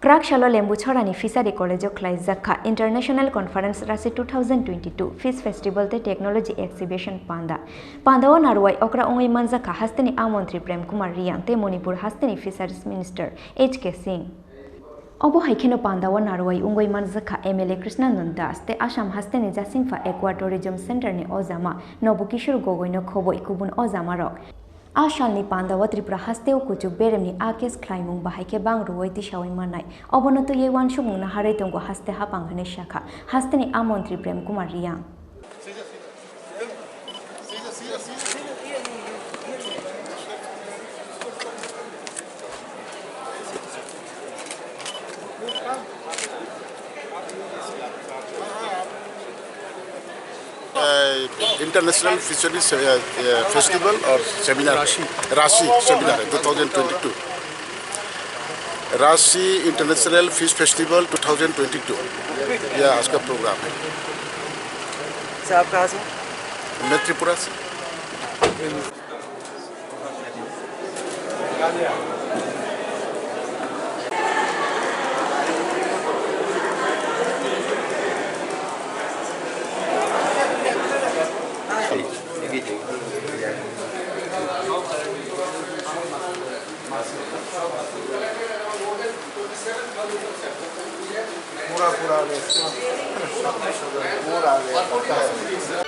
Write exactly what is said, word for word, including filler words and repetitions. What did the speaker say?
Kwrak salo Lembuchorani Fishery College-o khlaijak kha International Conference Rasi two thousand twenty-two Fish Festival tei Technology Exhibition panda. Panda-o narwai okra wngwi manjak kha hasteni a montri Prem Kumar Riyang tei Manipur hasteni Fisheries Minister H K Singh. Obo hai kheno panda-o narwai wngwi manjak kha M L A Krishnanand Das tei Assam hasteni jasingpha Aqua Tourism Center-ni ojama Nobu Kishore Gogoi-no khoboi kubun ojamarok. A salni panda-o Tripura hasteo kuchuk beremni a case khlaimung bahai khe bang rwui tisaui mannai. Obono twiwi uansukmung naharwi tongo haste hapang hwnwi sakha hasteni a montri Prem Kumar Riyang. Uh, International Fisheries, uh, uh, Festival or Seminar? Rasi. Rasi Seminar two thousand twenty-two. राशि international fish festival two thousand twenty two, यह आज का प्रोग्राम है। सर, आप कहाँ से? मैं त्रिपुरा से। पूरा, पूरा पूरा